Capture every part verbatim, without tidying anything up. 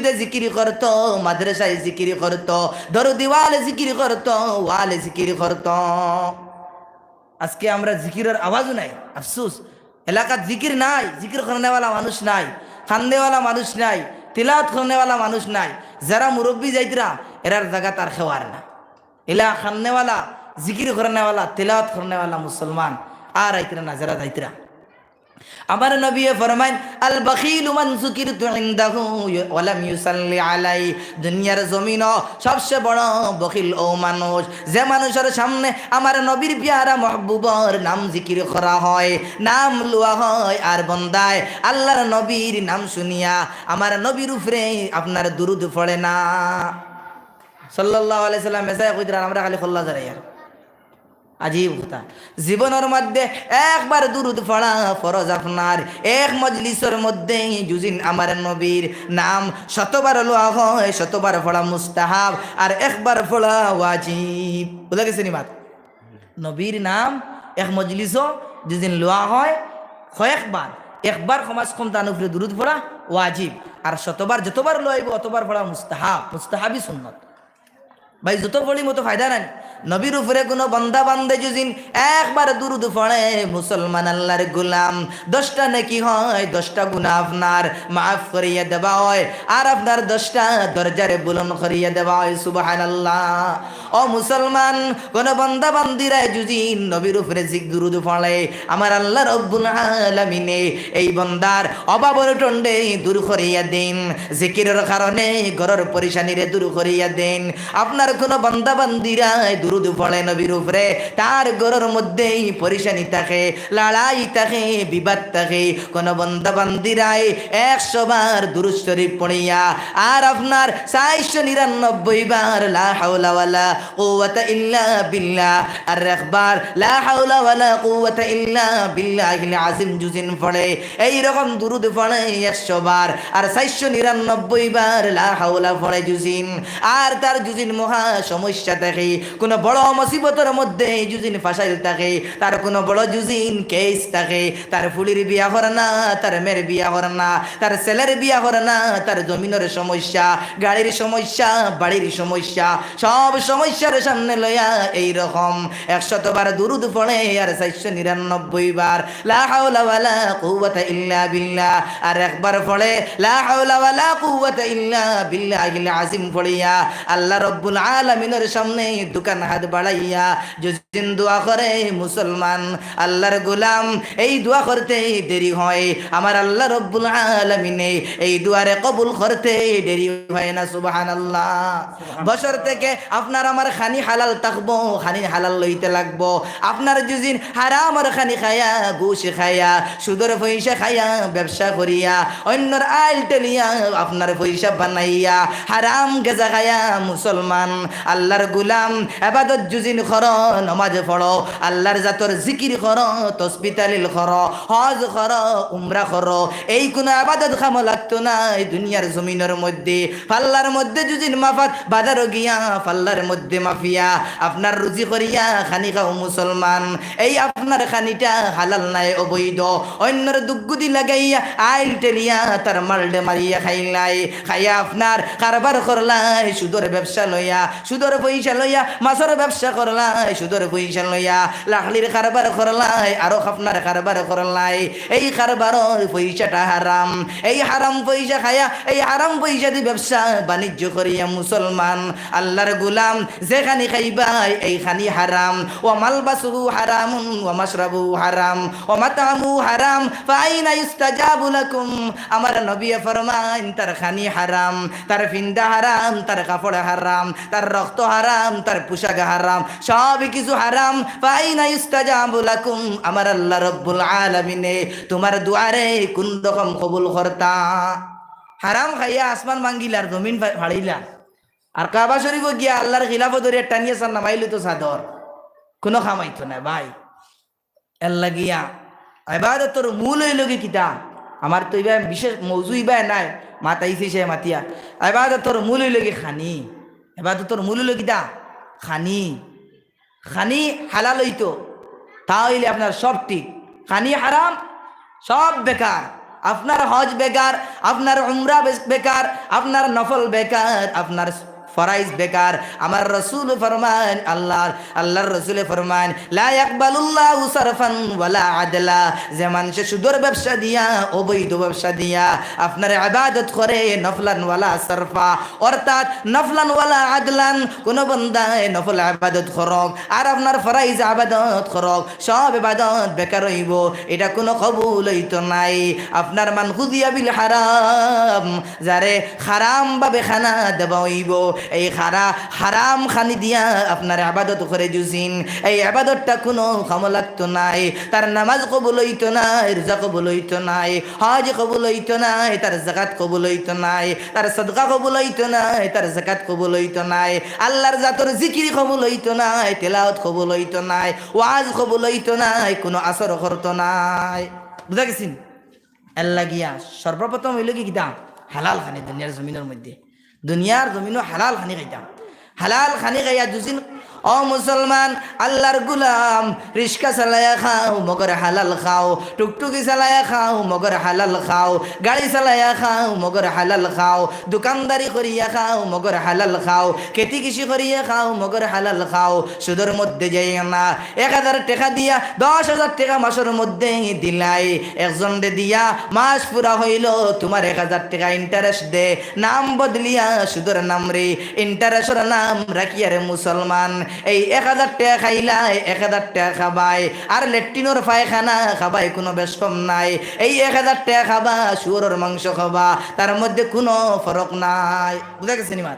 মসজিদে জিকির করতো, মাদ্রাসায় জিকির করতো, দরদি ওয়ালে জিকির করতো, ওয়ালে জিকির করতো। আজকে আমরা জিকিরর আওয়াজও নাই, আফসোস। এলাকাত জিকির নাই, জিকির করনেওয়ালা মানুষ নাই, কান্দেওয়ালা মানুষ নাই, তিলাওয়াত করনেওয়ালা মানুষ নাই। যারা মুরব্বি যাইতরা, এরার জাগাত আর কেউ আর না। ইলা কান্দেওয়ালা, জিকির করনেওয়ালা, তিলাওয়াত করনেওয়ালা মুসলমান আর আইতরা না, যারা যাইতরা। আমার নবীয়ে ফরমাইন, "আল বাখিলু মান যুকিরতু ইনদাহু ওয়া লাম ইউসাল্লি আলাই।" দুনিয়ার জমিনো সবচে বড় বখিল অউ মানুষ, যে মানুষর সামনে আমার নবীর পিয়ারা মাহবুবর নাম জিকির করা হয়, নাম লওয়া হয়, আর বন্দায় আল্লার নবীর নাম শুনিয়া আমার নবীর উপরে আপনার দুরুদ পড়ে না। সাল্লাল্লাহু আলাইহি সাল্লাম মেসায় কইতরা, আমরা খালি কল্লা জারাইয়ার। আজীব কথা। জীবনর মধ্যে একবার দুরুদ পড়া ফরজ আপনার। এক মজলিসর মধ্যে যুদিন আমার নবীর নাম শতবার লওয়া হয়, শতবার পড়া মুস্তাহাব, আর একবার পড়া ওয়াজিব। বুঝা গেছে নি মাত? নবীর নাম এক মজলিসো যুদিন লওয়া হয় কয়েকবার, একবার কমাস কম তান উপরে দুরুদ পড়া ওয়াজিব, আর শতবার যতবার লওয়া অইবো অতবার পড়া মুস্তাহাব, মুস্তাহাবি সুন্নত। ভাই, যত পড়িমু অত ফায়দা নাই। নবীর উপরে কোনো বন্দা বান্দে যুদিন একবার দুরুদ পড়ে, মুসলমান আল্লার গোলাম, দশটা নেকি হয়, দশটা গুনা আপনার মাফ করিয়া দেওয়া হয়, আর আপনার দশটা দরজারে বুলন্দ করিয়া দেওয়া হয়। সুবহানাল্লাহ। ও মুসলমান, কোনো বন্দা বান্দিরায় যুদিন নবীর উপরে জিক দুরুদ পড়ে, আমার আল্লাহ রব্বুল আলামিনে এই বন্দার অভাবর টন্ডে দূর করিয়া দেইন, জিকিরর কারণে ঘরর পরেশানিরে দূর করিয়া দেইন। আপনার কোনো বন্দা বান্দিরায় দুরুদ পড়ে নবীর উপরে, তার ঘরর মধ্যেই পরেশানি থাকে, লড়াই থাকে, বিবাদ থাকে। কোনো বন্দা বান্দিরায় একশো বার দুরুদ শরীফ পড়িয়া আর আপনার চারশো নিরানব্বই বার লা হাওলা ওয়ালা কুওয়াতা ইল্লা বিল্লাহ, আর একবার লা হাওলা ওয়ালা কুওয়াতা ইল্লা বিল্লাহিল আজিম যুদিন পড়ে, এই রকম দুরুদ পড়ে একশো বার, আর চারশো নিরানব্বই বার লা হাওলা পড়ে যুদিন, আর তার যুদিন মহা সমস্যা থাকে, কোনো বড় মুসিবতর মধ্যে যুদিন ফাঁসাইল থাকে, তার কোনো বড় যুদিন কেস থাকে, তার ফুড়ির বিয়া করে না, তার মেয়ের বিয়া করে না, তার ছেলের বিয়া করে না, তার জমিনর সমস্যা, গাড়ির সমস্যা, বাড়ির সমস্যা, সব সমস্যার সামনে লইয়া এই রকম একশত বার দুরুদ পড়ে আর চারশো নিরানব্বই বার লা হাওলা ওয়ালা কুওয়াতা ইল্লা বিল্লাহ, আর একবার পড়ে লা হাওলা ওয়ালা কুওয়াতা ইল্লা বিল্লাহিল আজিম পড়িয়া আল্লাহ রব্বুল আলামিনর সামনে দুখান হাত বাড়াইয়া যুদিন দোয়া করে মুসলমান, আল্লাহর গোলাম, এই দোয়া করতে দেরি হয়, আমার আল্লাহ রব্বুল আলামিনে এই দোয়ারে কবুল করতে দেরি হয় না। সুবহানাল্লাহ। বছর থেকে আপনার আমার খানি হালাল থাকবো, খানি হালাল লইতে লাগবো। আপনার যুদিন হারামর খানি খায়া, ঘুষ খায়া, সুদর পয়সা খায়া, ব্যবসা করিয়া, অইন্যর আইল টেলিয়া, আপনার পয়সা বানাইয়া, হারাম গেজা খায়া, মুসলমান, আল্লাহর গোলাম, এবাদত যুদিন করো, নমাজ পড়ো, আল্লাহর জাতর জিকির করো, তসবি তালিল করো, হজ করো, উমরা করো, এই কুনু এবাদত কামো লাগতো নায় দুনিয়ার জমিনর মধ্যে। পাল্লার মধ্যে যুদিন মাফাত, বাজারো গিয়া পাল্লার মধ্যে মাফিয়া আপনার রুজি করিয়া খানি খাও মুসলমান, এই আপনার খানিটা হালাল নায়, অবৈধ। অইন্যর দুগ্গুদি লাগাইয়া আইল টেলিয়া তার মালডে মারিয়া খাইলাই, খাইয়া আপনার কারবার করলাই, সুদর ব্যবসা লইয়া, সুদর পয়সা লইয়া মাছর ব্যবসা করলাই, সুদর পয়সা লইয়া লাখলির কারবার করলাই, আরো আপনার কারবার করলাই। এই কারবারর পয়সাটা হারাম। এই হারাম পয়সা খাইয়া, এই হারাম পয়সা দি ব্যবসা বাণিজ্য করিয়া মুসলমান, আল্লাহর গোলাম, যে খানি খাইবায় এই খানি হারাম। ওয়া মালবাসুহু হারামুন ওয়া মাশরাবুহু হারাম ওয়া মাতআমুহু হারাম। ফাআইনা ইউস্তাজাবু লাকুম। আমার নবীয়ে ফরমাইন, তার খানি হারাম, তার ফিন্দা হারাম, তার কাপড় হারাম, তার রক্ত হারাম, তার পোশাক হারাম, সব কিছু হারাম। ফাআইনা ইউস্তাজাবু লাকুম। আমার আল্লাহ রব্বুল আলামিনে তুমার দোয়ারে কুন রকম কবুল করতা? হারাম খাইয়া আসমান ভাঙ্গিলা আর জমিন ফা-, ফাড়িলা। আর কাবা শরীফো গিয়া আল্লাহর খিলাফো ধরিয়া টানিয়া সার নামাইলে তো চাদর। কুনু কাম অইতো নায় ভাই। এর লাগিয়া এবাদতর মূল অইলো গি কিতা? আমার তো ইবায় বিশেষ মৌজু ইবায় নায়, মাতাইছি সে মাতিয়া। এবাদতর মূল অইলো গি খানি। এবাদতর মূল অইলো কিতা? খানি। খানি হালাল অইতো, তা অইলে আপনার সব ঠিক। খানি হারাম, সব বেকার। আপনার হজ বেকার, আপনার উমরা বে-, বেকার, আপনার নফল বেকার, আপনার ফরাইজ বেকার। আমার রসুল ফরমাইন, আল্লাহর, আল্লাহর রসুলে ফরমাইন, "লা ইয়াকবালুল্লাহু সারফান ওয়ালা আদলা।" যে মানষে সুদর ব্যবসা দিয়া, অবৈধ ব্যবসা দিয়া আপনার ইবাদত করে, নফলান ওয়ালা সারফা, অর্থাৎ নফলান ওয়ালা আদলান, কুনু বন্দায় নফল ইবাদত করউক আর আপনার ফরাইজ ইবাদত করউক, সব ইবাদত বেকার অইবো, ইটা কুনু কবুল অইতো নায়। আপনার মান গুযিয়া বিল হারাম, যারে হারাম ভাবে খানা দেওয়া অইবো, এই হারা-, হারাম খানি দিয়া আপনার ইবাদত করে জুজিন, এই ইবাদতটা কুনু কামো লাগতো নায়, তার নামাজ কবুল অইতো নায়, রোজা কবুল অইতো নায়, হজ কবুল অইতো নায়, তার যাকাত কবুল অইতো নায়, তার সদকা কবুল অইতো নায়, তার যাকাত কবুল অইতো নায়, আল্লাহর জাতর জিকির কবুল অইতো নায়, তেলাওয়াত কবুল অইতো নায়, ওয়াজ কবুল অইতো নায়, কুনু আসর করতো নায়। বুঝা গেছে নি? এর লাগিয়া সর্বপ্রথম অইলো কি কিতা? হালাল খানি দুনিয়ার জমিনর মধ্যে। দুনিয়ার জমিনো হালাল খানি খাইতাম। হালাল খানি খাইয়া দুদিন, ও মুসলমান, আল্লাহর গুলাম, রিক্সা চালাইয়া খাও, মগর হালাল খাও, টুকটুকি চালাইয়া খাও, মগর হালাল খাও, গাড়ি চালাইয়া খাও, মগর হালাল খাও, দোকানদারি করিয়া খাও, মগর হালাল খাও, খেতি কৃষি করিয়া খাও, মগর হালাল খাও, সুদর মধ্যে যাইও না। এক হাজার টেকা দিয়া দশ হাজার টেকা মাসর মধ্যে দিলাই, একজনরে দিয়া মাস পুরা অইলো, তুমার এক হাজার টেকা interest দে, নাম বদলিয়া সুদর নাম রে, interest-র নাম রাখিয়া রে মুসলমান। এই এক হাজার টেকা খাইলায়, এক হাজার টেকা খাবায়, আর লেট্রিনর পায়খানা খাবায়, কুনু বেশ কম নাই। এই এক হাজার টেকা খাবা, শুয়োরর মাংস খাবা, তার মধ্যে কুনু ফরক নাই। বুঝা গেছে নি মাত?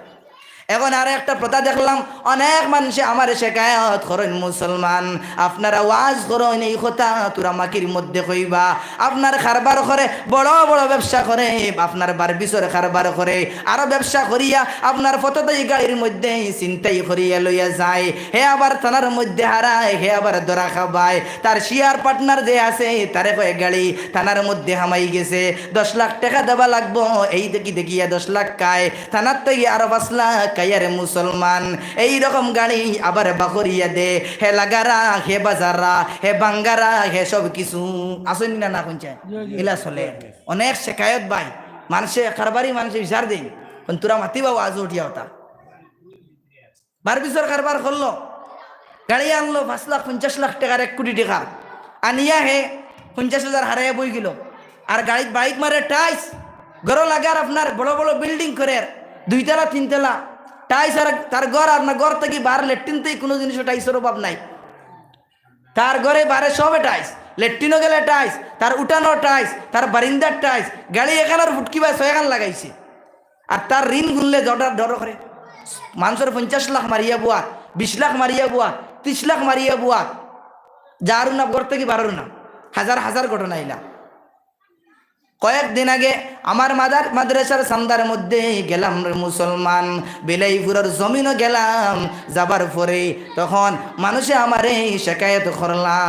এখন আরো একটা প্রথা দেখলাম, অনেক মানষে আমারে শেকায়ত করইন, "মুসলমান, আপনারা ওয়াজ করইন, এই কথা তুরা মাকির মধ্যে কইবা, আপনার কারবার করে, বড় বড় ব্যবসা করে, আপনার বারবিসর কারবার করে, আরো ব্যবসা করিয়া আপনার ফটো তো এই গাড়ির মধ্যে ছিনতাই করিয়া লইয়া যায়, হে আবার থানার মধ্যে হারায়, হে আবার ধরা খাবায়, তার share partner যে আছে, তারে কয় গাড়ি থানার মধ্যে হামাই গেছে, দশ লাখ টেকা দেওয়া লাগবো, এই দেখি দেখিয়া দশ লাখ খায়।" থানার থাকি আরো পাঁচ লাখ খাইয়া রে মুসলমান, এই রকম গাড়ি আবার বাখরিয়া দে, হে লাগারা, হে বাজারা, হে বাঙ্গারা, হে সব কিছু। আছইন নি না, না কুনছে? ইলা চলে। অনেক শেকায়ত ভাই, মানষে, কারবারি মানষে বিচার দেইন, কুন তুরা মাতিবা ওয়াজ উঠিয়া ওটা। বারবিসর কারবার করলো, গাড়ি আনলো পাঁচ লাখ, পঞ্চাশ লাখ টেকার, এক কোটি টেকার, আনিয়া হে পঞ্চাশ হাজার হারাইয়া বই গেল। আর গাড়িত বাইক মারে টাইস, ঘরো লাগার আপনার বড় বড় building করের, দুইতলা তিনতলা, টাইস। আর তার ঘর, আপনার ঘর থাকি বার লেট্রিন থাকি কুনু জিনিসও টাইসর অভাব নাই। তার ঘরে বারে সবে টাইস, লেট্রিনও গেলে টাইস, তার উঠানো টাইস, তার বারিন্দার টাইস, গাড়ি এখানোর ফুটকি বায় ছয়খান লাগাইছে। আর তার ঋণ গুনলে ডর, ডর করে। মানষর পঞ্চাশ লাখ মারিয়া বুয়া, বিশ লাখ মারিয়া বুয়া, ত্রিশ লাখ মারিয়া বুয়া, যার না ঘর থাকি বারোর না, হাজার হাজার ঘটনা ইলা। কয়েকদিন আগে আমার মাদার-, মাদ্রাসার চান্দার মধ্যে গেলাম রে মুসলমান, বিলাইপুরর জমিনো গেলাম, যাবার পরে তখন মানষে আমারে শেকায়ত করলা।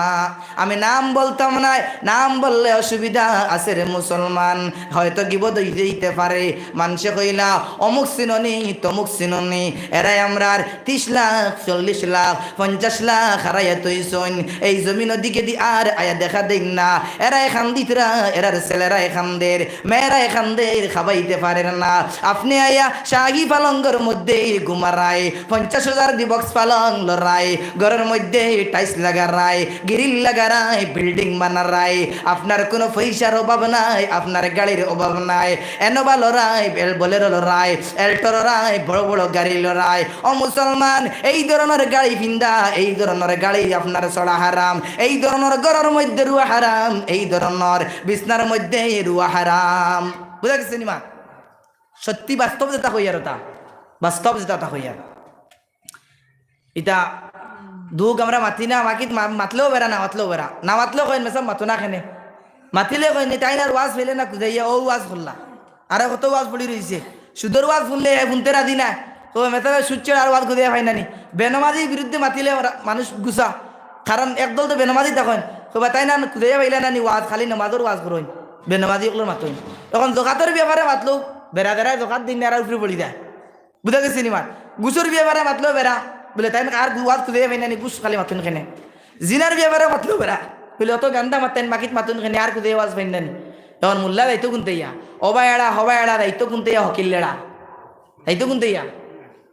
আমি নাম বলতাম নায়, নাম বললে অসুবিধা আছে রে মুসলমান, হয়তো গিবত অইতে পারে। মানষে কইলা, "অমুক চিননি, তমুক চিননি, এরায় আমরার ত্রিশ লাখ, চল্লিশ লাখ, পঞ্চাশ লাখ হারাইয়া থইছইন, এই জমিনো দিকেদি আর আয়া দেখা দেইন না। এরায় কান্দিতরা, এরার ছেলেরায় কান্দের, মেয়েরায় কান্দের, খাবাইতে পারের না। আপনে আয়া শাহী পালঙ্গর মধ্যে ঘুমারায়, পঞ্চাশ হাজার দি বক্স পালং লড়াই, ঘরর মধ্যে টাইস লাগারায়, গ্রিল লাগারায়, building বানারায়। আপনার কুনু পয়সার অভাব নাই, আপনার গাড়ির অভাব নাই। Innova লড়াই, বেল-, Bolero লড়াই, Alto লড়াই, বড় বড় গাড়ি লড়াই।" ও মুসলমান, এই ধরনর গাড়ি ফিন্দা, এই ধরনর গাড়ি আপনার চড়া হারাম, এই ধরনর ঘরর মধ্যে রুয়া হারাম, এই ধরনর বিছনার মধ্যে রুয়া হারাম। বুঝা গেছে নি মা? সত্যি বাস্তব যেটা কইয়ার ওটা, বাস্তব যেটা ওটা কইয়ার। ইতা দুখ আমরা মাতি না, মাকিত মা-, মাতলেও বেড়া, না মাতলেও বেড়া। না মাতলেও কইন, "মেসাব মাতো না কেনে?" মাতিলে কইন, "তাইন আর ওয়াজ পাইলে না, খুঁজাইয়া ও ওয়াজ করলা। আরো কত ওয়াজ পড়ি রইছে। সুদর ওয়াজ হুনলে হে হুনতে রাজি না। ও মেসাবে সুদ ছাড়া আর ওয়াজ খুঁজাইয়া পাই না নি।" বেনমাজির বিরুদ্ধে মাতিলে ওরা মানুষ গুছা। কারণ একদল তো বেনমাজি তখন। তো বা তাইন আর খুঁজাইয়া পাইলা না নি ওয়াজ, খালি নমাজর ওয়াজ করইন। বেনমাজি অকলর মাতইন। এখন জকাতর ব্যাপারে মাতলেও বেড়া বেড়ায় জকাত দিন না, আর উপরে পড়ি যায়। বুঝা গেছে নি মাত? ঘুষর ব্যাপারে মাতলেও বেড়া, বুলে, "তাইন আর ওয়াজ খুঁজাইয়া পাই না নি, ঘুষ খালি মাতইন কেনে?" জিনার ব্যাপারে মাতলেও বেড়া, বুলে, "অত গান্দা মাত, তাইন মাকিত মাতইন কেনে, আর খুঁজাইয়া ওয়াজ পাই না নি?" এখন মোল্লা যাইতো কুনতে ইয়া? অবা এড়া, হবা এড়া, যাইতো কুনতে ইয়া? হকিল লেড়া। যাইতো কুনতে ইয়া?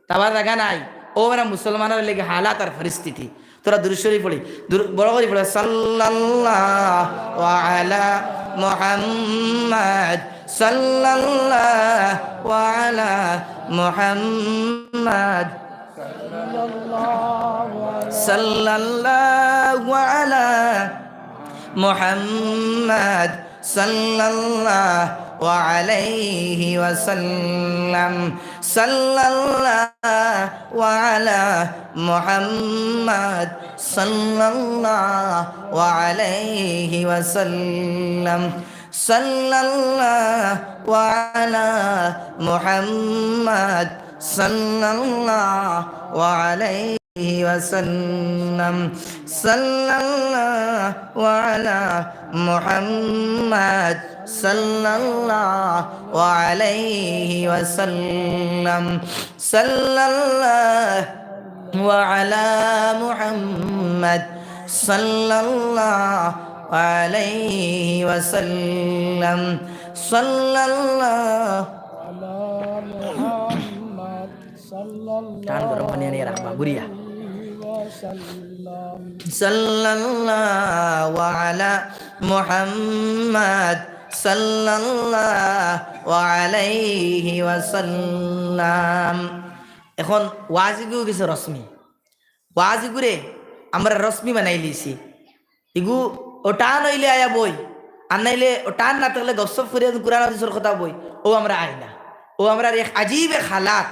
তাবার জাগা নাই। অউ এরা মুসলমানর লাগি হালাত আর পরিস্থিতি। তোরা দুরূদ শরীফ পড়ি। দুরূদ বড় করি পড়ো। সাল্লাল্লাহু আলা মুহাম্মাদ। সাল্লাল্লাহু আলা মুহাম্মাদ। সাল্লাল্লাহু আলা মুহাম্মাদ সাল্লাল্লাহু আলাইহি ওয়াসাল্লাম। সাল্লাল্লাহু আলা মুহাম্মাদ সাল্লাল্লাহু আলাইহি ওয়াসাল্লাম। সাল্লাল্লাহু আলা মুহাম্মাদ সাল্লাল্লাহু আলাইহি ওয়াসাল্লাম। সাল্লাল্লাহু আলা মুহাম্মাদ সাল্লাল্লাহু আলাইহি ওয়াসাল্লাম। সাল্লাল্লাহু আলা মুহাম্মাদ সাল্লাল্লাহু আলাইহি ওয়াসাল্লাম। সাল্লাল্লাহু আলা মুহাম্মাদ সাল্লাল্লাহু টান গরম পানি আনিয়া রাখবা, ঘুরিয়া। আলাইহি ওয়াসাল্লাম। সাল্লাল্লাহু আলা মুহাম্মাদ সাল্লাল্লাহু আলাইহি ওয়াসাল্লাম। এখন ওয়াজ ইগু গেছে রসমি। ওয়াজ ইগুরে আমরা রসমি বানাইলিছি। ইগু অউ টান অইলে আইয়া বই, আর নাইলে অউ টান না থাকলে গপসপ করিয়া কুরআন হাদিসর কথা বই, অউ আমরা আই না। অউ আমরার এক আজীব এক হালাত,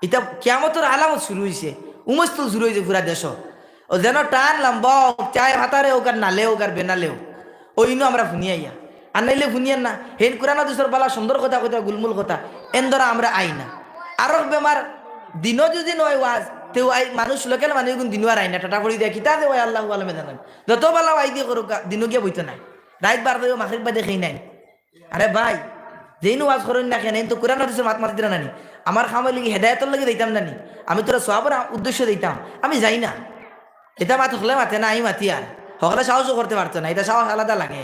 ইতা কিয়ামতর আলামত শুরু অইছে, উমস্থল শুরু অইছে পুরা দেশো। অউ যেন টান লম্বা অউক, চায় ভাতারে অউক আর নালে অউক আর বেনালে অউক, অউ ইনো আমরা হুনি আইয়া। আর নাইলে হুনিয়ার না, হেইন কুরআন হাদিসর বালা সুন্দর কথা কইতা, গুলমুল কথা, এন ধরা আমরা আই না। আরক বেমার, দিনো যদি নয় ওয়াজ, তেউ আই মানুষ, লোকাল মানুষ এগুন দিনো আর আই না, টাটা পড়ি দেয়, কিতা যে অয় আল্লাহু আলমে জানইন। যত বালা ওয়াইজি করউক্কা, দিনো গিয়া বইতো নায়। রাইত বার অইবো, মাগরিব বাদে খেইন আইন। আরে ভাই, যেইন ওয়াজ করইন না কেনে, এইন তো কুরআন হাদিসর মাত মাতিরা নানি। আমার কাম অইলো কি, হেদায়েতর লাগি যাইতাম নানি। আমি তোরা সওয়াবর উদ্দেশ্যে যাইতাম, আমি যাই না। ইতা মাত হকলে মাতে না, আমি মাতি আর। হকলে সাহসও করতে পারতো না, ইতা সাহস আলাদা লাগে।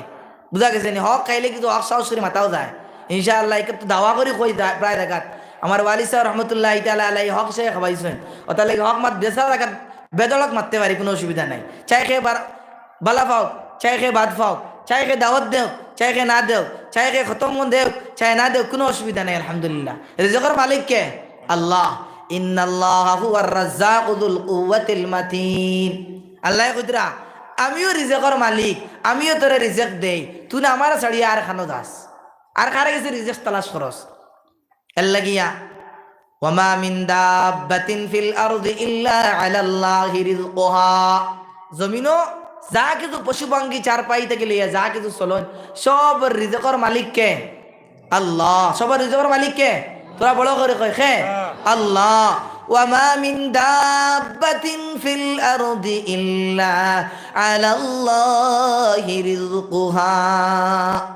বুঝা গেছে নি? হক খাইলে কিন্তু হক সাহস করি মাতাও যায়। ইনশাআল্লাহ, ইকে তো দাওয়া করি কই যায়, প্রায় জাগাত। আমার ওয়ালি সাহেব রহমতুল্লাহি তাআলা আলাইহি হক হিসাবে খাবাইছইন। অতার লাগি হক মাত বেশা জাগাত বেধড়ক মাততে পারি, কুনু অসুবিধা নাই। চায় কে বার-, বালা পাউক, চায় কে বাদ পাউক, চায় কে দাওয়াত দেউক, চায় কে না দেউক, চায় কে খতম দেউক, চায় না দেউক, কুনু অসুবিধা নাই, আলহামদুলিল্লাহ। রিজিকর মালিক কে? আল্লাহ। ইন্নাল্লাহা হুয়ার রাজ্জাকু যুল কুওয়াতিল মাতিন। আল্লায় কইতরা, "আমিও রিজিকর মালিক, আমিও তোরে রিজিক দেই, তুই না আমারে ছাড়িয়া আর খানো যাস, আর কারে গেছে রিজিক তালাশ করস।" এর লাগিয়া, "ওয়া মা মিন দাব্বাতিন ফিল আরদি ইল্লা আলাল্লাহি রিজকুহা।" জমিনো যা কিছু পশু পাখি চার পাই থাকি লইয়া যা কিছু চলইন, সবর রিজিকর মালিক কে? আল্লাহ। সবর রিজিকর মালিক কে? তোরা বড় করি কয়, কে? আল্লাহ। "ওয়া মা মিন দাব্বাতিন ফিল আরদি ইল্লা আলাল্লাহি রিজকুহা।"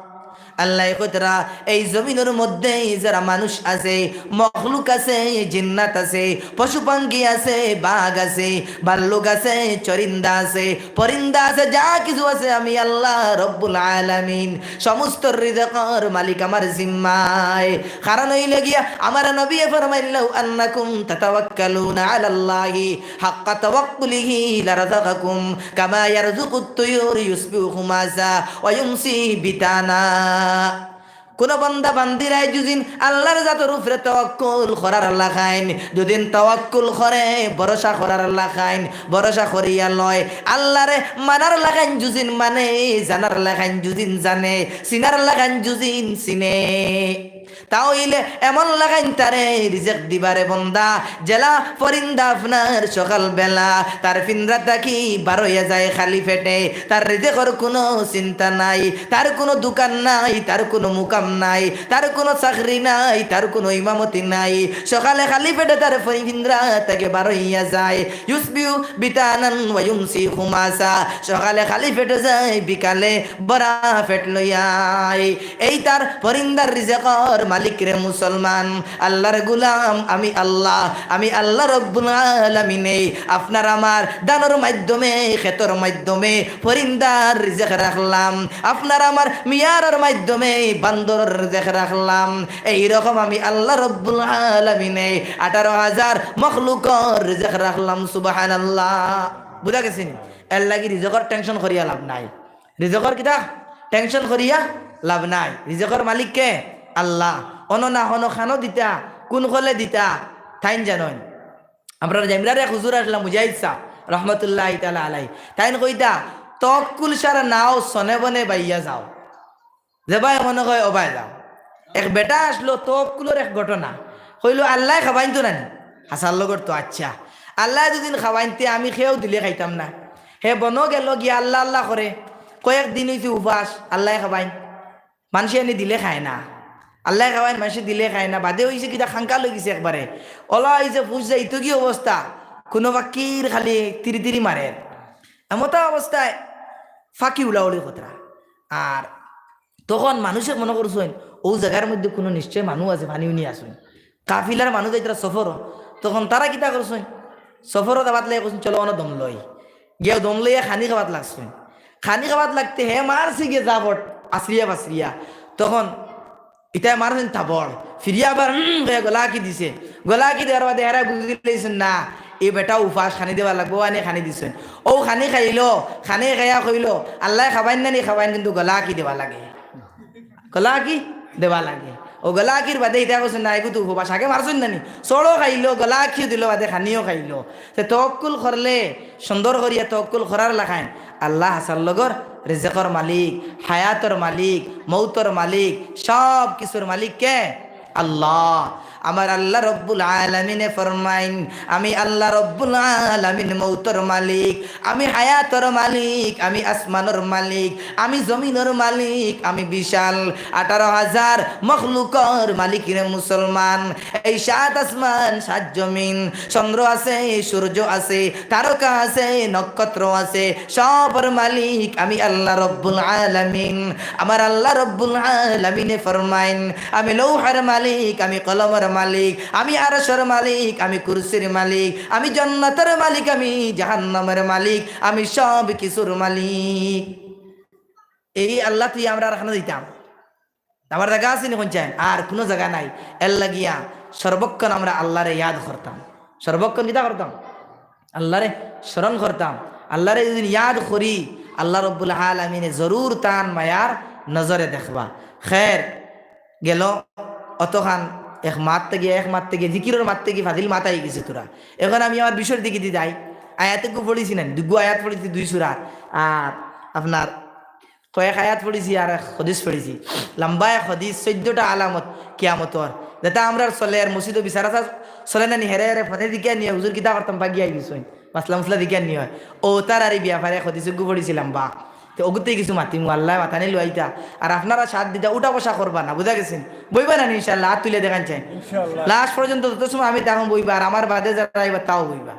আল্লায় কইতরা, এই জমিনর মধ্যে যারা মানুষ আছে, মখলুক আছে, জিন্নাত আছে, পশু পাখি আছে, বাঘ আছে, ভাল্লুক আছে, চরিন্দা আছে, পরিন্দা আছে, যা কিছু আছে, আমি আল্লাহ রব্বুল আলামিন, সমস্ত রিজিকর মালিক আমার জিম্মায়। কারণ অইলো গিয়া, আমার নবীয়ে ফরমাইলা, "লাউ আন্নাকুম তাতাওয়াক্কালুনা আলাল্লাহি হাক্কা তাওয়াক্কুলিহি লারাযাকাকুম কামা ইয়ারযুকুত তুয়ুর ইউসবিহু খুমাসা ওয়া ইউমসি বিতানা।" কুনু বান্দা বান্দিরায় যুদিন আল্লার জাতর উপরে তাওয়াক্কুল করার লাখাইন, যুদিন তাওয়াক্কুল করে, ভরসা করার লাখাইন, ভরসা করিয়া লয়, আল্লারে মানার লাখাইন যুদিন মানে, জানার লাখাইন যুদিন জানে, চিনার লাখাইন যুদিন চিনে, তা অইলে এমন লাখাইন তারে রিজিক দিবারে বন্দা, যেলা পরিন্দা আপনার সকাল বেলা তার পিঞ্জরা থাকি বার অইয়া যায় খালি পেটে, তার রিজিকর কুনু চিন্তা নাই, তার কুনু দোকান নাই, তার কুনু মুকাম নাই, তার কুনু চাকরি নাই, তার কুনু ইমামতি নাই। সকালে খালি পেটে তার পরি-, পিঞ্জরা থাকি বার অইয়া যায়। ইউসবিহু বিতানান ওয়া ইউমসি খুমাসা। সকালে খালি পেটে যায়, বিকালে ভরা পেট লইয়া আয়। এই তার পরিন্দার রিজিকর মালিক রে মুসলমান, আল্লাহর গোলাম আমি আল্লাহ, আমি আল্লাহ রব্বুল আলামিনে আপনার আমার দানর মাধ্যমে, খেতর মাধ্যমে পরিন্দার রিজেক রাখলাম, আপনার আমার মিয়ারর মাধ্যমে বান্দরর রিজেক রাখলাম। এই রকম আমি আল্লাহ রব্বুল আলামিনে আঠারো হাজার মখলুকর রিজেক রাখলাম। সুবহানাল্লাহ। বুঝা গেছে নি? এর লাগি রিজেকর টেনশন করিয়া লাভ নাই। রিজেকর কিতা? টেনশন করিয়া লাভ নাই। রিজেকর মালিক কে? আল্লাহ। অনো না হনো খানো দিতা, কুন খলে দিতা, তাইন জানইন। আমরার জামিরার এক হুজুর আছলা মুজাহিদ সাব রহমতুল্লাহি তাআলা আলাই। তাইন কইতা, "তওয়াক্কুল ছাড়া নাও, সনে বনে বাইয়া যাও।" যেবায় মনে কয় ওবায় যাও। এক বেটা আছলো, তওয়াক্কুলর এক ঘটনা। কইলো, "আল্লায় খাবাইন তো নানি?" হাছার লগর তো, "আচ্ছা, আল্লায় দুদিন খাবাইন তে আমি কেউ দিলে খাইতাম না।" হে বনো গেলো গিয়া আল্লাহ আল্লাহ করে। কয়েক দিন অইছে উপাস, আল্লায় খাবাইন। মানষে আনি দিলে খায় না। আল্লায় খাবাইন, মানষে দিলে খায় না। বাদে অইছে কিতা, খাঙ্কাল অইগেছে একবারে। অলা অইছে, ফুস যাইতো কি অবস্থা, কুনু পাখির খালি তিরি তিরি মারের। এমতা অবস্থায় পাখি উড়াউড়ি করতরা। আর তখন মানষে মনে করছইন, অউ জাগার মধ্যে কুনু নিশ্চয় মানুষ আছে, পানি উনি আছইন। কাফিলার মানুষ যাইতরা সফরো। তখন তারা কিতা করছইন? সফরো যাবার লাগি কইছইন, "চলো, অনো দম লই।" গিয়া দম লইয়া খানি খাওয়াত লাগছইন। খানি খাওয়াত লাগতে হে মারছে গিয়া জাফট, আছরিয়া বাছরিয়া। তখন ইতায় মারছইন থাবড়। ফিরিয়া আবার, "হুম," কইয়া গলা কি দিছে। গলা কি দেওয়ার বাদে হেরা বুঝি লাইছইন, না, ই বেটা উপাস, খানি দেওয়া লাগবো, আনি খানি দিছইন। অউ খানি খাইলো, খানি খাইয়া কইলো, "আল্লায় খাবাইন নানি খাবাইন, কিন্তু গলা কি দেওয়া লাগে।" গলা কি দেওয়া লাগে। অউ গলা কির বাদে ইতা কইছইন, "না, এগু তো উপাস, আগে মারছইন নানি।" চড়ও খাইলো, গলা কিও দিলো, বাদে খানিও খাইলো। তে তওয়াক্কুল করলে, সুন্দর করিয়া তওয়াক্কুল করার লাখান, আল্লাহ হাছার লগর, রিজেকর মালিক, হায়াতর মালিক, মৌতর মালিক, সব কিছুর মালিক কে? আল্লাহ। আমার আল্লাহ রব্বুল আলামিনে ফরমাইন, "আমি আল্লাহ রব্বুল আলামিন মৌতর মালিক, আমি হায়াতর মালিক, আমি আসমানর মালিক, আমি জমিনর মালিক, আমি বিশাল আঠারো হাজার মখলুকর মালিক রে মুসলমান। এই সাত আসমান, সাত জমিন, চন্দ্র আছে, সূর্য আছে, তারকা আছে, নক্ষত্র আছে, সবর মালিক আমি আল্লাহ রব্বুল আলামিন।" আমার আল্লাহ রব্বুল আলামিনে ফরমাইন, "আমি লৌহর মালিক, আমি কলমর মালিক, আমি আরশর মালিক, আমি কুরসির মালিক, আমি জান্নাতর মালিক, আমি জাহান্নামর মালিক, আমি সব কিছুর মালিক।" এই আল্লাহ তুই আমরা আর খানো দিতাম। আমার জাগা আছে নি কইন চাইন? আর কুনু জাগা নাই। এর লাগিয়া সর্বক্ষণ আমরা আল্লাহরে ইয়াদ করতাম। সর্বক্ষণ কিতা করতাম? আল্লাহরে স্মরণ করতাম। আল্লাহরে যদি ইয়াদ করি, আল্লাহ রব্বুল আলামিনে জরুর তান মায়ার নজরে দেখবা। খের, গেল অতখান এক মাত থাকি, এক মাত থাকি, জিকিরর মাত থাকি ফাজিল মাত আইগেছে তোরা। এখন আমি আমার বিষয়র দিকে দি যাই। আয়াতগু পড়ছি না, দুগু আয়াত পড়ছি দুই সূরার। আর আপনার কয়েক আয়াত পড়ছি আর এক হাদিস পড়ছি। লম্বা এক হাদিস, চৌদ্দটা আলামত কিয়ামতর। যেটা আমরার চলের, মসজিদো বিচার আচার চলে না নি, হেরে হেরে ফোনে দিকে নিয়ে, "হুজুর কিতা করতাম, পাগি আইগেছইন।" মাসলা মুসলা দিকে নিয়ে। অউ তার আর ই ব্যাপারে এক হাদিসগু পড়ছি লম্বা। তে অগুতেই কিছু মাতিমু, আল্লায় মাতানি লইতা। আর আপনারা সাথ দিতা, উঠা বসা করবা না, বুঝা গেছে নি? বইবা না নি ইনশাআল্লাহ, আত তুলে দেখান চাই। ইনশাআল্লাহ। লাস্ট পর্যন্ত যত সময় আমি থাকমু বইবা, আর আমার বাদে যারা আইবা তাও বইবা।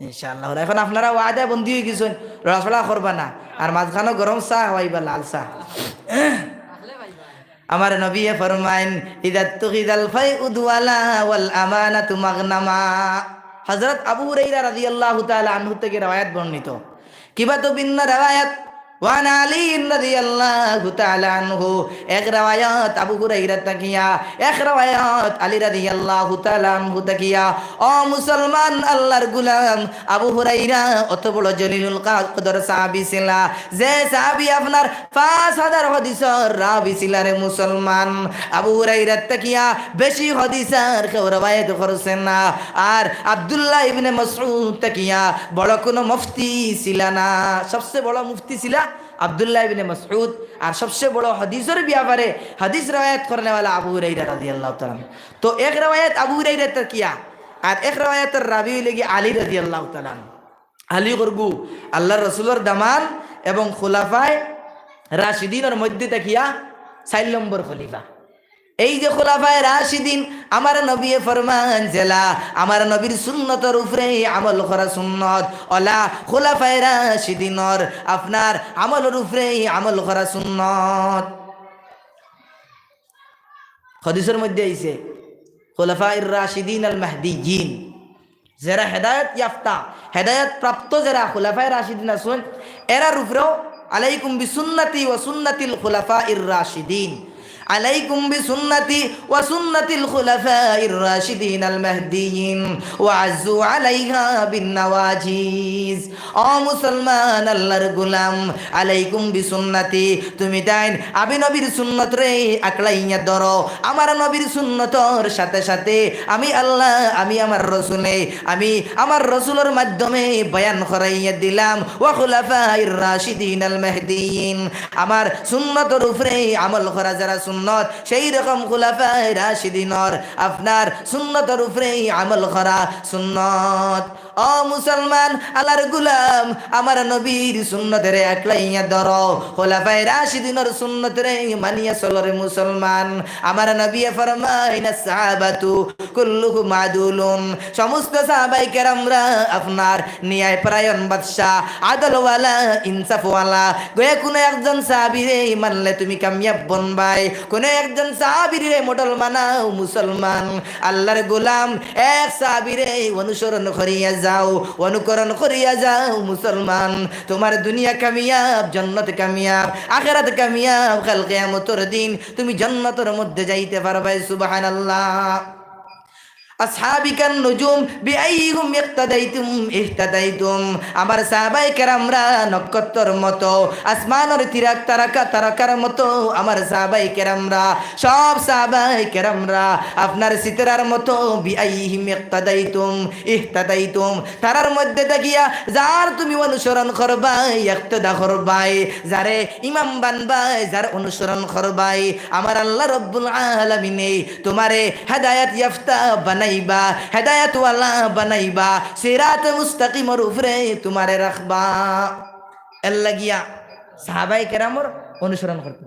ইনশাআল্লাহ। এখন আপনারা ওয়াদায় বন্দি অইগেছইন, লড়াচড়া করবা না। আর মাঝখানো গরম চা খাওয়াইবা, লাল চা। আমার নবীয়ে ফরমাইন, "ইযা তুখিযাল ফাইউ দুওয়ালা ওয়াল আমানাতু মাগনামা।" হযরত আবু হুরাইরা রাদিয়াল্লাহু তাআলা আনহু থাকি রেওয়ায়াত বর্ণিত। কিবা তো ভিন্ন রেওয়ায়াত, ওয়ান আলী রাদিয়াল্লাহু তাআলা আনহু, এক রেওয়ায়াত আবু হুরাইরা থাকিয়া, এক রেওয়ায়াত আলী রাদিয়াল্লাহু তাআলা আনহু থাকিয়া। ও মুসলমান, আল্লাহর গোলাম, আবু হুরাইরা অত বড় জলিলুল কা-, কদর সাহাবী ছিলা, যে সাহাবী আপনার পাঁচ হাজার হাদিসর রাবি ছিলা রে মুসলমান। আবু হুরাইরা থাকিয়া বেশি হাদিস আর কেউ রেওয়ায়াত করছে না। আর আব্দুল্লাহ ইবনে মাসউদ থাকিয়া বড় কোনো মুফতি ছিলা না, সবচেয়ে বড় মুফতি ছিলা আব্দুল্লাহ ইবনে মাসউদ, আর সবচেয়ে বড় হাদিসর ব্যাপারে হাদিস রেওয়ায়াত করনেওয়ালা আবু হুরাইরা রাদিয়াল্লাহু তাআলা আনহু। তো এক রেওয়ায়াত আবু হুরাইরা থাকিয়া, আর এক রেওয়ায়াতর রাবি অইলে গি আলী রাদিয়াল্লাহু তাআলা আনহু। আলী করগু আল্লাহর রসুলর দামান এবং খুলাফায়ে রাশিদিনর মধ্যে থাকিয়া চাইর নম্বর খলিফা। এই যে খুলাফায়ে রাশিদিন, আমার নবীয়ে ফরমান যেলা, আমার নবীর সুন্নতর উপরে আমল করা সুন্নত, অলা খুলাফায়ে রাশিদিনর আপনার আমলর উপরে আমল করা সুন্নত। হাদিসর মধ্যে আইছে, খুলাফায়ে রাশিদিন আল মাহদিয়িন, যেরা হেদায়েত ইয়াফতা, হেদায়েত প্রাপ্ত যেরা খুলাফায়ে রাশিদিন আছইন, এরার উপরেও, আলাইকুম বিসুন্নতি ওয়া সুন্নাতিল খুলাফায়ে রাশিদিন, আলাইকুম বিসুন্নতি ওয়া সুন্নাতিল খুলাফায়ে রাশিদিন আল মাহদিয়িন, ওয়া আযু আলাইহা বিন নাওয়াজিজ। ও মুসলমান, আল্লাহর গোলাম, আলাইকুম বিসুন্নতি, তুমি তাইন আমি নবীর সুন্নতরে আকলাইয়া ধরো। আমার নবীর সুন্নতর সাথে সাথে আমি আল্লাহ, আমি আমার রসুলে, আমি আমার রসুলর মাধ্যমে বয়ান করাইয়া দিলাম, ওয়া খুলাফায়ে রাশিদিন আল মাহদিয়িন, আমার সুন্নতর উপরে আমল করা যেরা সুন্নত, সেই রকম খুলাফায়ে রাশিদিনর আপনার সুন্নতর উপরে আমল করা সুন্নত। ও মুসলমান, আল্লাহর গোলাম, আমার নবীর সুন্নতরে আকলাইয়া ধরো, খুলাফায়ে রাশিদিনর সুন্নতরে মানিয়া চলো রে মুসলমান। আমার নবীয়ে ফরমাইন, "আস-সাহাবাতু কুল্লুহুম আদুলুন।" সমস্ত সাহাবায়ে কেরামরা আপনার ন্যায়পরায়ণ বাদশা, আদলওয়ালা, ইনসাফওয়ালা। গয়া কুনু একজন সাহাবিরে মানলে তুমি কামিয়াব বনবায়, কুনু একজন সাহাবিরে মডেল বানাও মুসলমান। আল্লাহর গোলাম এক সাহাবিরে অনুসরণ করিয়া যাও, অনুকরণ করিয়া যাও মুসলমান। তুমার দুনিয়া কামিয়াব, জন্নত কামিয়াব, আখেরাত কামিয়াব, কাল কিয়ামতর দিন তুমি জন্নতর মধ্যে যাইতে পারবায়। সুবহানাল্লাহ। আসহাবি কান নুজুম বিআইহিম ইক্তাদাইতুম ইহতাদাইতুম। আমার সাহাবায়ে কেরামরা নক্ষত্রর মতো, আসমানর তিরাক তারকা, তারকার মতো আমার সাহাবায়ে কেরামরা, সব সাহাবায়ে কেরামরা আপনার সিতারার মতো। বিআইহিম ইক্তাদাইতুম ইহতাদাইতুম। তারার মধ্যে থাকিয়া যার তুমি অনুসরণ করবায়, ইক্তেদা করবায়, যারে ইমাম বানবায়, যার অনুসরণ করবায়, আমার আল্লাহ রব্বুল আলামিনে তুমারে হেদায়েত ইয়াফতা বানাইবা, হেদায়েতওয়ালা বানাইবা, সিরাতে মুস্তাকিমর উপরে তুমারে রাখবা। এর লাগিয়া সাহাবায়ে কেরামর অনুসরণ করতে।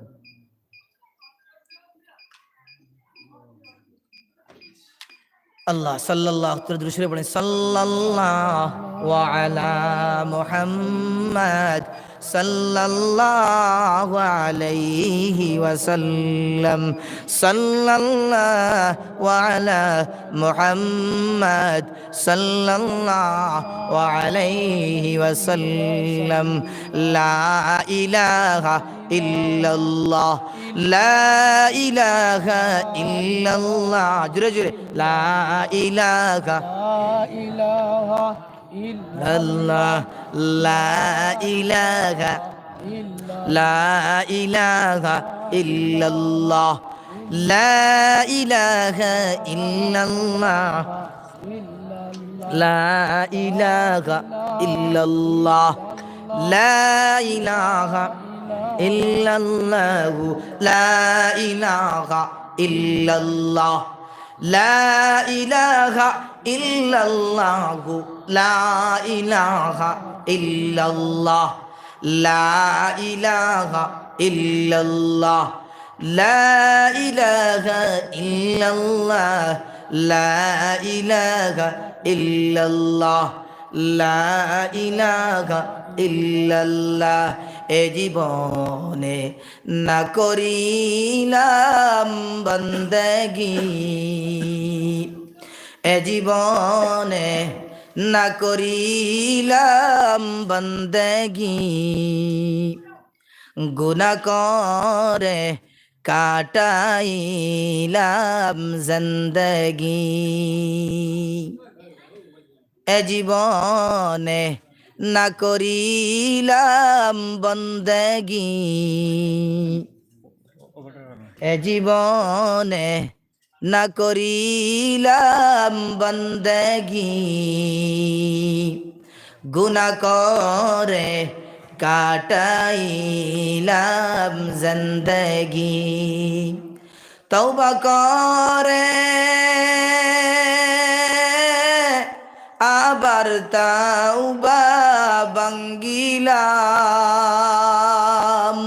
আল্লাহ সাল্লাল্লাহু, তোরা দুরূদ শরীফ পড়েন, সাল্লাল্লাহু আলা মুহাম্মাদ, সাল্লাল্লাহু আলাইহি ওয়াসাল্লাম, সাল্লাল্লাহু আলা মুহাম্মাদ, সাল্লাল্লাহু আলাইহি ওয়াসাল্লাম। লা ইলাহা ইল্লাল্লাহ, লা ইলাহা ইল্লাল্লাহ। জোরে জোরে। লা ইলাহা, লা ইলাহা ইল্লাল্লাহ, লা ইলাহা, ইল্লাল্লাহ, লা ইলাহা ইল্লাল্লাহ, লা ইলাহা ইল্লাল্লাহ। লা ইলাহা ইল্লাল্লাহ, লা ইলাহা ইল্লাল্লাহু, লা ইলাহা ইল্লাল্লাহ, লা ইলাহা ইল্লাল্লাহু, লা ইলাহা ইল্লাল্লাহ, লা ইলাহা ইল্লাল্লাহ, লা ইলাহা ইল্লাল্লাহ, লা ইলাহা ইল্লাল্লাহ, লা ইলাহা ইল্লাল্লাহ। এ জীবনে না করিলাম বন্দেগি, এ জীবনে না করিলাম বন্দেগি, গুনা করে কাটাইলাম জিন্দেগি। এ জীবনে না করিলাম বন্দেগি, এ জীবনে না করিলাম বন্দেগি, গুনা করে কাটাইলাম জিন্দেগি। তওবা করে আবার তওবা ভাঙ্গিলাম,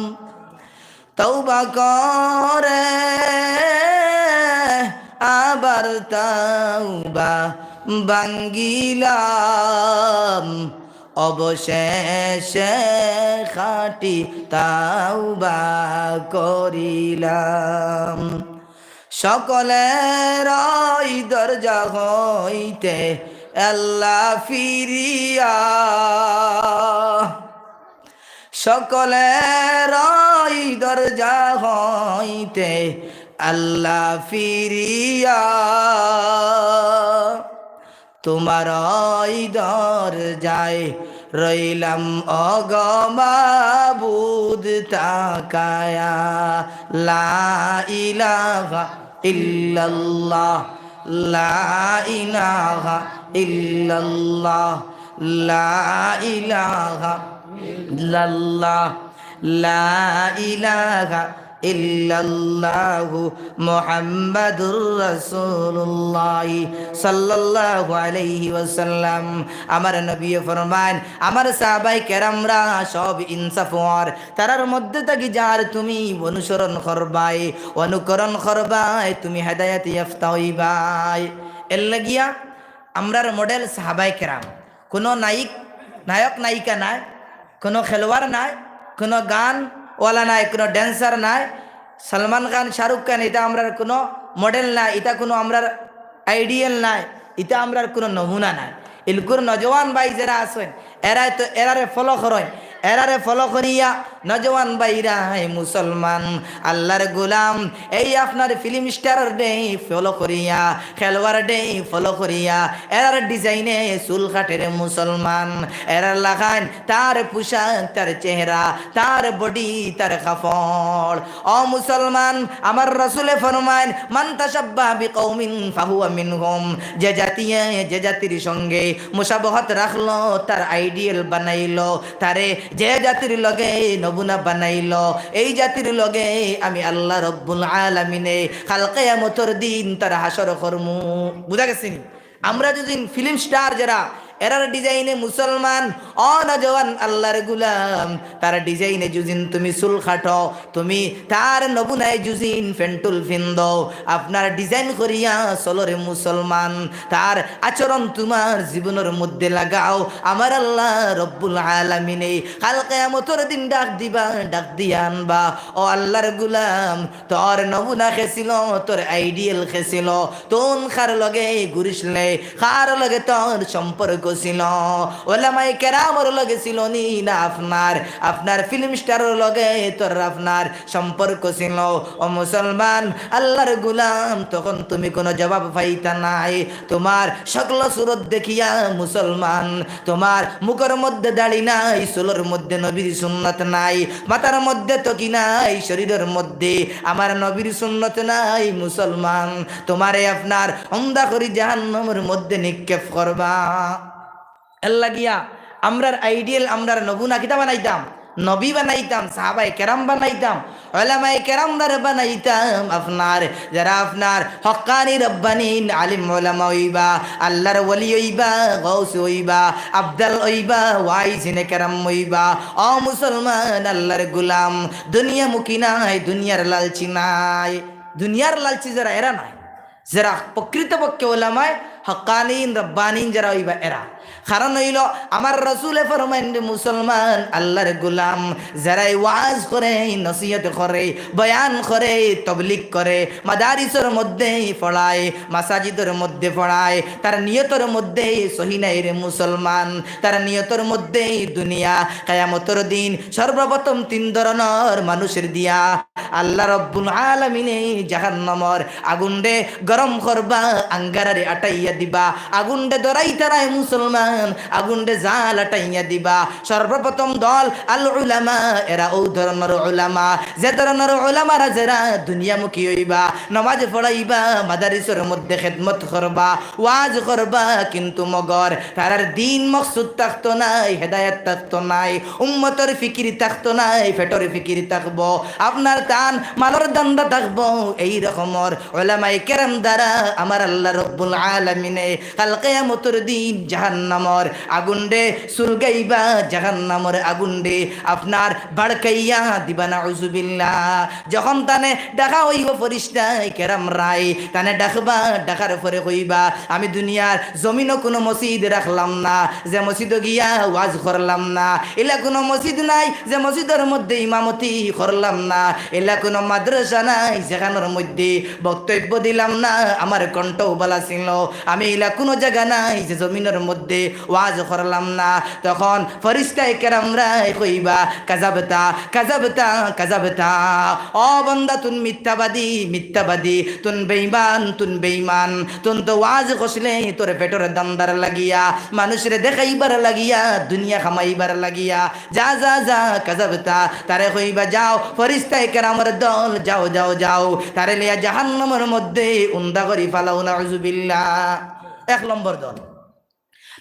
তওবা করে আবার তওবা ভাঙ্গিলাম, অবশেষে খাঁটি তওবা করিলাম। সকলেরই দরজা হইতে আল্লাহ ফিরিয়া, সকলেরই দরজা হইতে আল্লাহ ফিরিয়া। তোমারই দরজায় রইলাম ওগো মাবুদ তাকায়া। লা ইলাহা ইল্লাল্লাহ, লা ইলাহা ইল্লাল্লাহ, লা ইলাহা ইল্লাল্লাহ, লা ইলাহা ইল্লাল্লাহু মুহাম্মাদুর রাসূলুল্লাহ সাল্লাল্লাহু আলাইহি ওয়াসাল্লাম। আমার নবী ফরমাইন, আমার সাহাবায়ে কেরামরা সব ইনসাফওয়ার, তারার মধ্যে থাকি যার তুমি অনুসরণ করবায়, অনুকরণ করবায়, তুমি হেদায়েত ইয়াফতা অইবায়। এর লাগিয়া আমরার মডেল সাহাবায়ে কেরাম। কোনো নায়িক, নায়ক নায়িকা নাই, কোনো খেলোয়াড় নাই, কোনো গানওয়ালা নাই, কোনো dancer নাই। সালমান খান, শাহরুখ খান, ইতা আমরার কোনো মডেল নাই, ইতা কোনো আমরার আইডিয়াল নাই, ইতা আমরার কোনো নমুনা নাই। ইলকুর নওজোয়ান ভাই যেরা আছইন, এরায় তো, এরারে ফলো করইন, এরারে ফলো করিয়া নওজোয়ান ভাইরা, হে মুসলমান, আল্লাহর গোলাম, এই আপনার ফিল্ম স্টাররে ফলো করিয়া, খেলোয়াড়রে ফলো করিয়া, এরার ডিজাইনে চুল কাটের মুসলমান, এরার লাখান তার পোশাক, তার চেহারা, তার বডি, তার কাপড়। ও মুসলমান, আমার রাসূলে ফরমাইন, "মান তাশাব্বাহা বিকাওমিন ফাহুয়া মিনহুম।" যে জাতিয়ে যে জাতির সঙ্গে মুশাবাহাত রাখলো, তার আইডিয়াল বানাইলো, তারে যে জাতির লগে নমুনা বানাইলো, এই জাতির লগে আমি আল্লাহ রব্বুল আলামিনে কাল কিয়ামতর দিন তার হাশর করমু। বুঝা গেছে নি? আমরা যদি ফিল্ম স্টার যেরা, এরার ডিজাইনে মুসলমান, ও নওজোয়ান আল্লাহর গোলাম, তার ডিজাইনে যুজিন তুমি চুল কাটো, তুমি তার নমুনায় যুজিন প্যান্টুল ফিন্দো, আপনার ডিজাইন করিয়া চলো রে মুসলমান, তার আচরণ তোমার জীবনর মধ্যে লাগাও। আমার আল্লাহ রব্বুল আলামিনে কাল কিয়ামতর দিন ডাক দিবা, ডাক দিয়া আনবা, ও আল্লাহর গোলাম, তোর নমুনা কে ছিল, তোর আইডিয়াল কে ছিল, তুন কার লগে ঘুরিসলে, কার লগে তোর সম্পর্ক ছিল, ওলামায়ে কেরামর লগে ছিল নি না আপনার, আপনার ফিল্ম স্টারর লগে তোর আপনার সম্পর্ক ছিল? ও মুসলমান, আল্লাহর গোলাম, তখন তুমি কোনো জবাব পাইতা নায়। তোমার শক্ল সুরত দেখিয়া মুসলমান, তোমার মুখর মধ্যে দাড়ি নাই, চুলর মধ্যে নবীর সুন্নত নাই, মাথার মধ্যে টুপি নাই, শরীরর মধ্যে আমার নবীর সুন্নত নাই, মুসলমান, তোমারে আপনার অন্ধা করি জাহান্নামর মধ্যে নিক্ষেপ করবা। এর লাগিয়া আমরার আইডিয়াল, আমরার নমুনা কিতা বানাইতাম? নবী বানাইতাম, সাহাবায়ে কেরাম বানাইতাম, ওলামায়ে কেরামরে বানাইতাম। আপনার, যারা আপনার হক্কানি রব্বানি আলিম ওলামা অইবা, আল্লাহর ওলি অইবা, গৌস অইবা, আবদাল অইবা, ওয়াইজিনে কেরাম অইবা। ও মুসলমান, আল্লাহর গোলাম, দুনিয়ামুখী নাই, দুনিয়ার লালচি নাই। দুনিয়ার লালচি যারা, এরা নাই। যারা প্রকৃতপক্ষে ওলামায়ে হক্কানিন, রব্বানিন যারা অইবা এরা। কারণ অইলো, আমার রাসূলে ফরমাইন রে মুসলমান, আল্লাহর গোলাম, যারাই ওয়াজ করে, নসিহত করে, বয়ান করে, তবলিগ করে, মাদারিসর মধ্যে পড়ায়, মাসাজিদর মধ্যে পড়ায়, তার নিয়তর মধ্যে সহি নাই রে মুসলমান, তার নিয়তর মধ্যে দুনিয়া, কিয়ামতর দিন সর্বপ্রথম তিন ধরনর মানুষরে দিয়া আল্লাহ রব্বুল আলামিনে জাহান্নামর আগুনরে গরম করবা, আঙ্গারারে আটাইয়া দিবা, আগুনরে ধরাইতা নায় মুসলমান, আগুনরে জাল আটাইয়া দিবা। সর্বপ্রথম দল আল উলামা, এরা অউ ধরনর উলামা, যে ধরনর উলামারা যেরা দুনিয়ামুখী অইবা, নমাজ পড়াইবা, মাদারিসর মধ্যে খেদমত করবা, ওয়াজ করবা, কিন্তু মগর তারার দিন মকসুদ থাকতো নায়, হেদায়েত থাকতো নায়, উম্মতর ফিকির থাকতো নায়, পেটর ফিকির থাকবো, আপনার তান মালর ধান্দা থাকবো। এই রকমর ওলামায়ে কেরাম দ্বারা আমার আল্লাহ রব্বুল আলামিন আলামিনে কাল কিয়ামতর দিন জাহান্নামর আগুনরে সুলগাইবা, জাহান্নামর আগুনরে আপনার বাড়কাইয়া দিবা, নাউজুবিল্লাহ। যখন তানে ডাকা অইবো ফিরিস্তায়ে কেরামরায়, তানে ডাকবা, ডাকার পরে কইবা, "আমি দুনিয়ার জমিনো কুনু মসজিদ রাখলাম না, যে মসজিদো গিয়া ওয়াজ করলাম না, ইলা কুনু মসজিদ নাই, যে মসজিদর মধ্যে ইমামতি করলাম না, ইলা কুনু মাদ্রাসা নাই, যেখানর মধ্যে বক্তব্য দিলাম না, আমার কণ্ঠও ভালা ছিল, আমি ইলা কুনু জাগা নাই, যে জমিনর মধ্যে ওয়াজ করলাম না।" তখন ফিরিস্তায়ে কেরামরায় কইবা, "কাযাবতা, কাযাবতা, কাযাবতা। ও বান্দা, তুন মিথ্যাবাদী, মিথ্যাবাদী, তুন বেঈমান, তুন বেঈমান। তুন তো ওয়াজ করছিলে তোর পেটর ধান্দার লাগিয়া, মানুষরে দেখাইবার লাগিয়া, দুনিয়া কামাইবার লাগিয়া। যা, যা, যা, কাযাবতা।" তারে কইবা, "যাও, ফিরিস্তায়ে কেরামর দল, যাও, যাও, যাও। তারে লইয়া জাহান্নামর মধ্যে উন্দা করি ফালাও, নাউজুবিল্লাহ।" এক নম্বর দল।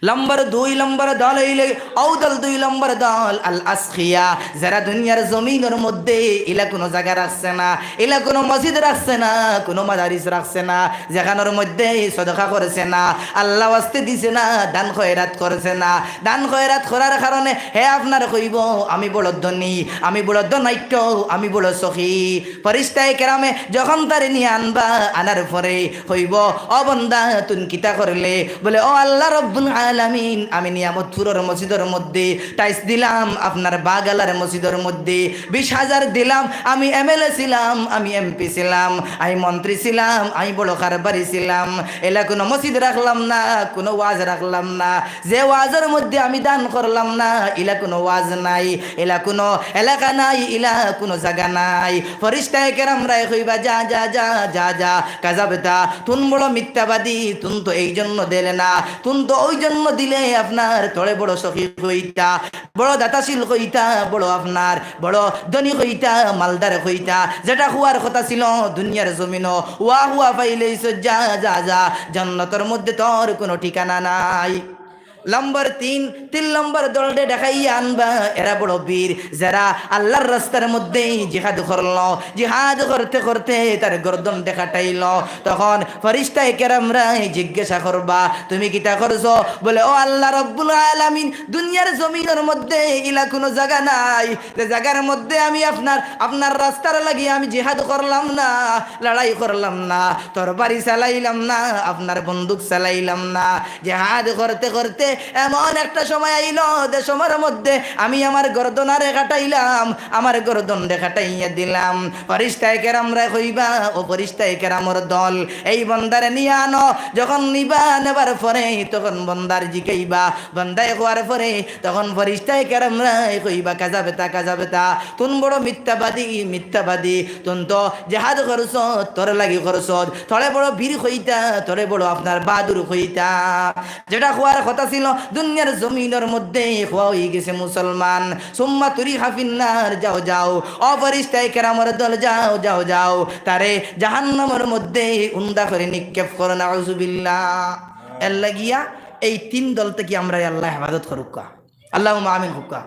নম্বর দুই নম্বর দল অইলে, অউ দল দুই নম্বর দল, আল আসখিয়া, যারা দুনিয়ার জমিনর মধ্যে ইলা কুনু জাগা রাখছে না, ইলা কুনু মসজিদ রাখছে না, কুনু মাদারিস রাখছে না, যেখানর মধ্যে সদকা করছে না, আল্লাহ ওয়াস্তে দিছে না, দান খয়রাত করছে না। দান খয়রাত করার কারণে হে আপনারে কইবো, "আমি বড় ধনী, আমি বড় ধনাঢ্য, আমি বড় সখী।" ফিরিস্তায়ে কেরামে যখন তারে নিয়া আনবা, আনার পরে কইবো, "ও বান্দা, তুন কিতা করলে?" বলে, "ও আল্লাহ রব্বুল আলামিন, আমি নিয়ামতপুরর মসজিদর মধ্যে টাইলস দিলাম, আপনার বাগালার মসজিদর মধ্যে বিশ হাজার দিলাম, আমি এমএলএ ছিলাম, আমি এমপি ছিলাম, আমি মন্ত্রী ছিলাম, আমি বড় কারবারি ছিলাম, ইলা কুনু মসজিদ রাখলাম না, কুনু ওয়াজ রাখলাম না, যে ওয়াজর মধ্যে আমি দান করলাম না, ইলা কুনু ওয়াজ নাই, ইলা কুনু এলাকা নাই, ইলা কুনু জাগা নাই।" ফিরিস্তায়ে কেরামরায় কইবা, "যা, যা, যা, যা, যা, কাযাবতা, তুন বড় মিথ্যাবাদী, তুন তো এই জন্য দিলে না, তুন তো ওই জন্য দিলে আপনার তোরে বড় সখী কইতা, বড় দাতাশীল কইতা, বড় আপনার বড় ধনী কইতা, মালদার কইতা, যেটা হওয়ার কথা ছিল দুনিয়ার জমিনো, ওয়া হুয়া পাইলেইছ, যা, যা, যা, জান্নাতর মধ্যে তোর কুনু ঠিকানা নাই।" নম্বর তিন, তিন নম্বর দলরে ডাকাইয়া আনবা, এরা বড় বীর, যারা আল্লাহর রাস্তার মধ্যে জিহাদ করলো, জিহাদ করতে করতে তার গর্দনরে কাটাইলো। তখন ফিরিস্তায়ে কেরামরায় জিজ্ঞাসা করবা, "তুমি কিতা করছো?" বলে, "ও আল্লাহ রব্বুল আলামিন, দুনিয়ার জমিনর মধ্যে ইলা কুনু জাগা নাই, যে জাগার মধ্যে আমি আপনার, আপনার রাস্তার লাগি আমি জিহাদ করলাম না, লড়াই করলাম না, তরবারি চালাইলাম না, আপনার বন্দুক চালাইলাম না।" জিহাদ করতে করতে এমন একটা সময় আইলো, যে সময়র মধ্যে আমি আমার গর্দনারে কাটাইলাম, আমার গর্দনরে কাটাইয়া দিলাম। ফিরিস্তায়ে কেরামরায় কইবা, "ও ফিরিস্তায়ে কেরামর দল, এই বন্দারে নিয়া আনো।" যখন নিবা, নেবার পরে তখন বন্দার জিকাইবা, বন্দায় কওয়ার পরে তখন ফিরিস্তায়ে কেরামরায় কইবা, "কাযাবতা, কাযাবতা, তুন বড় মিথ্যাবাদী, মিথ্যাবাদী, তুন তো জেহাদ করছত, তোর লাগি করছত, তোরে বড় বীর কইতা, তোরে বড় আপনার বাহাদুর কইতা।" যেটা হওয়ার কথা ছিল দুনিয়ার জমিনর মধ্যে, হওয়া অইগেছে মুসলমান। সুম্মা তুরিহা ফিন্নার, যাও, যাও, ও ফিরিস্তায়ে কেরামর দল, যাও, যাও, যাও, তারে জাহান্নামর মধ্যে উন্দা করি নিক্ষেপ করো, নাউজুবিল্লাহ। এর লাগিয়া এই তিন দল থাকি আমরারে আল্লায় হেফাজত করুক্কা। আল্লাহুম্মা আমিন কউক্কা।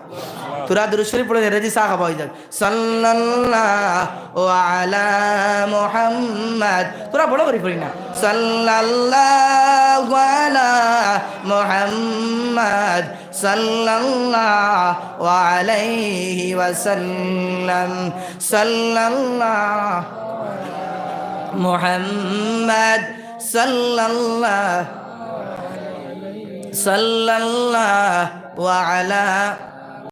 থুড়া দুরূদ শরীফ পড়ইন, এরদি চা খাবা অইযাউক। সাল্লাল্লাহু আলা মুহাম্মাদ। থুড়া বড় করি পড়ইন না। সাল্লাল্লাহু আলা মুহাম্মাদ। সাল্লাল্লাহু আলাইহি ওয়াসাল্লাম। সাল্লাল্লাহু মুহাম্মাদ। সাল্লাল্লাহু, সাল্লাল্লাহু আলা